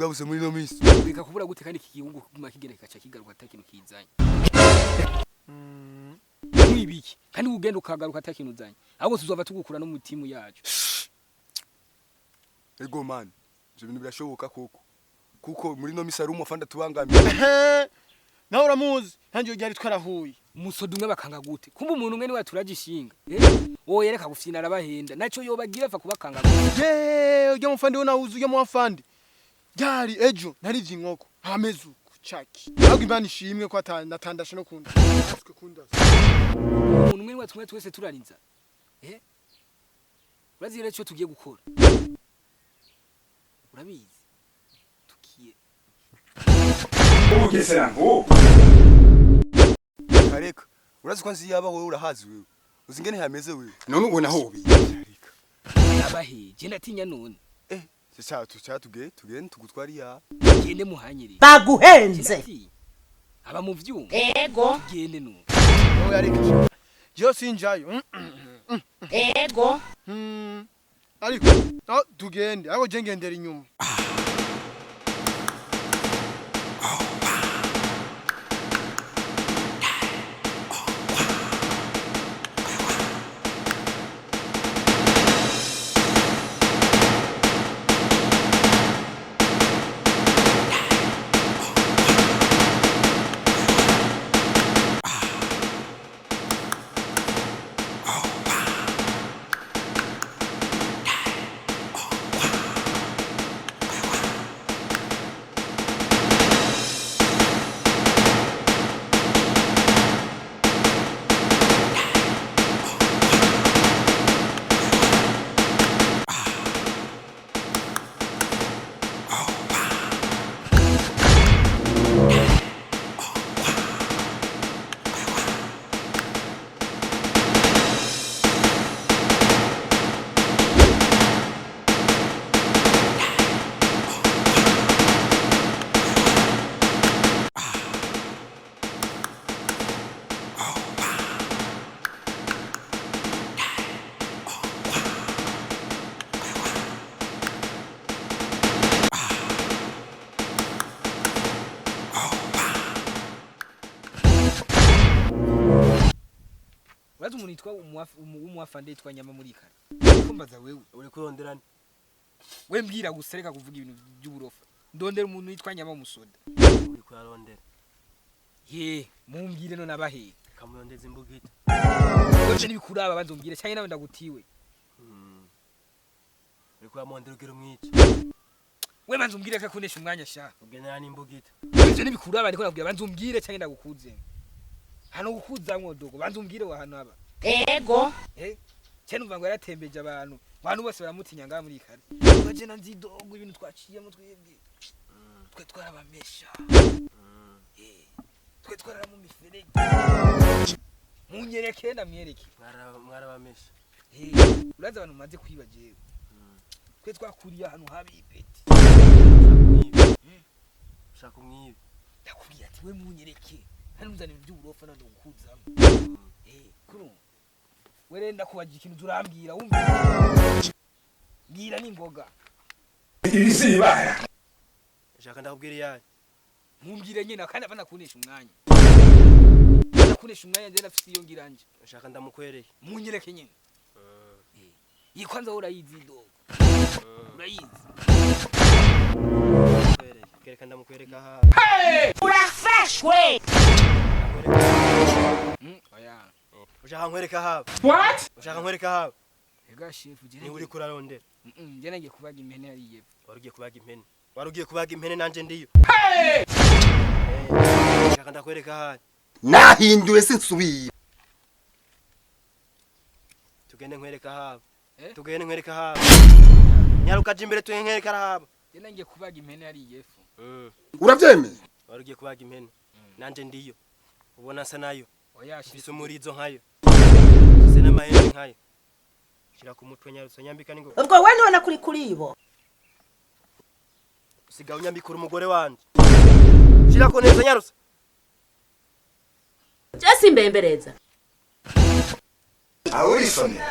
yarabuze muri ino minsi. Reka kubura gute kandi iki gihugu kuguma kigenda kikaca kigaruka ata kintu kizanye. Mwibiki kandi ugenda ukagaruka ata kintu uzanye. Ahubwo tuzova tugukura no mu timu yacu. Ego man, ivyo bintu birashoboka koko. Kuko muri ino minsi hari umufanda tubangamiye. Ehe, nawe uramuzi nanjye ryari twarahuye. Umusoda umwe bakanga gute? Kumba umuntu umwe niwe turagishinga. Eh? Wowe yereka gufyina arabahenda. Naco yobagira apfa kubakanga gute? Ye, ujya mufandi we nawuzi ujya muwafandi. Ryari ejo narivye inkoko hameze uku caki. Ahubwo Imana ishimwe ko natandashe no kunda. Natwe kundasa. Umuntu umwe niwe tumwe twese turarinza. Eh? Urazi rero ico tugiye gukora. Urabizi? Tugiye Ubugesera ngo Kareka, urazi ko nzi yaba wewe urahazi wewe. Uzi ingene hameze wewe. None ubona aho bi Kareka. abaheje ndatinya none. Eh, cha tu tuge tugende tugutwari ya. Gende muhanyire. Baguhenze. Ndatinya. Aba mu vyuma. Ego. Gende none. Wowe yareka. Jewe sinjayo. Ego. Ariko aho tugende ariko je ngendera inyuma. Urazi umuntu yitwa umuwafande yitwa Nyama muri kare. Ko mbaza wewe. Uri kuronderana. We mbwira gusa reka kuvuga ibintu by'uburofa. Ndondera umuntu yitwa Nyama musoda. Uri kuyarondera. Ye, mumbwire none abahe. Kamurondeza imbugita. Wewe nibikuraba banza umbwire cyangwa nawe ndagutiwe. Uri kuyamondera ugira umwica. We banza umbwire ko kunesha umwanya sha. Ugendana n'imbugita. Ivyo nibikuraba ariko nakubwira banza umbwire cyangwa ndagukuze. Hano gukuzamwo dogo banza umbwire wa hano aba. Ego. Eh? Cyane umva ngo yaratembeje abantu. Abantu bose baramutinya ngaha muri kare. Baje na nzidogo ibintu twaciyemo twebwe. Twe twarabamesha. Eh. Twe twarara mu miferege. Munyereke ndamwereke. Mwarabamesha. Eh, urazi abantu maze kwiba jewe. Twe twakuriye ahantu habi ipeti. Ushaka umwibe. Ndakubwira ati we munyereke. Hano uzana ibintu by'uburofa none gukuzamo. Eh, kuru. We rero ndakubagira ikintu urambwira wumva. Mbwira n'ingoga. Iri si ibara. Ushaka ndakubwira iyayo. Mumbwire nyine kandi abana kunesha umwanya. Nakunesha umwanya nje ndafise iyo ngiranje. Ushaka ndamukwereke. Munyereke nyine. Eh. Iyi kwanza wowe urayizi dogo. Urayizi. Ndamukwereke. Kereka ndamukwereka aha. Urafashwe. Oya. Ushaka nkwereka aha. What? Ushaka nkwereka aha. Ega chef je. Niwe uri kurarondera. Nje nagiye kubaga impene hariya. Wari ugiye kubaga impene. Wari ugiye kubaga impene nanje ndiyo. Ushaka ndakwereka aha. Nahinduye sinsubiye. Tugende nkwereka aha. Eh? Tugende nkwereka aha. Nyaruka je imbere tugende nkwereka aha. Nje nagiye kubaga impene hariya epfo. Uravyemeye? Wari ugiye kubaga impene. Nanje ndiyo. Ubona nsa nayo. Oya chef. Mfise umurizo nkayo. Mfise n'amahembe nkayo. Shira ku mutwe nyarutse nyambika ningo. Ubwo we ntubona kuri kuri bo. Usigaye unyambikura umugore wanje. Shira ko neza nyarutse. Je simbembereza. Aho urisone.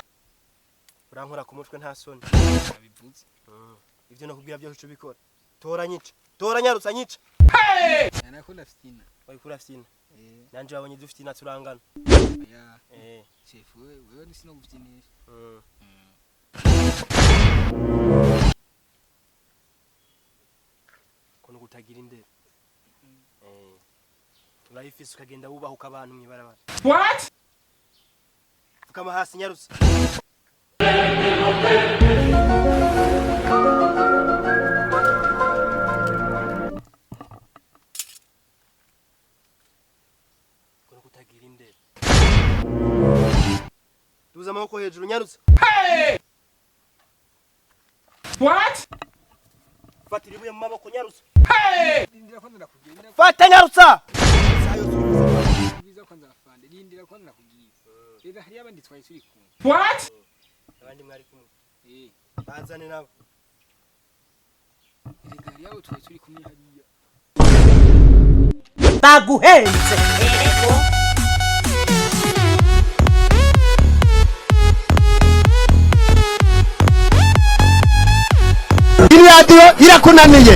Urankora ku mutwe nta soni. Nabivuze. Ivyo nakubwira byose uca ubikora. Tora nyica. Tora nyarutsa nyica. Nanakunda fitina. Wayikura fitina. Eh. Nanje wabonye dufitina turangana. Ya. Eh. Chef wewe wewe sinogufitinisha. Kono kutagira indero. Eh. Urayifise ukagenda wubahuka abantu mwibarabara. What? Fukama hasi nyarutsa. Kono kutagira indero. Duza amaboko hejuru nyarutsa. What? Fatira ibuye mu maboko nyarutsa. Lindira kwanza nakubwira. Lindira Fata nyarutsa. kwanza kwanza afande. Lindira kwanza nakubwira. Rega hari abandi twari turi kumwe. What? Abandi mwari kumwe. Eh. Bazane nabo. Rega hari abo twari turi kumwe hariya. Baguhenze. Ego. Iradiyo irakunaniye.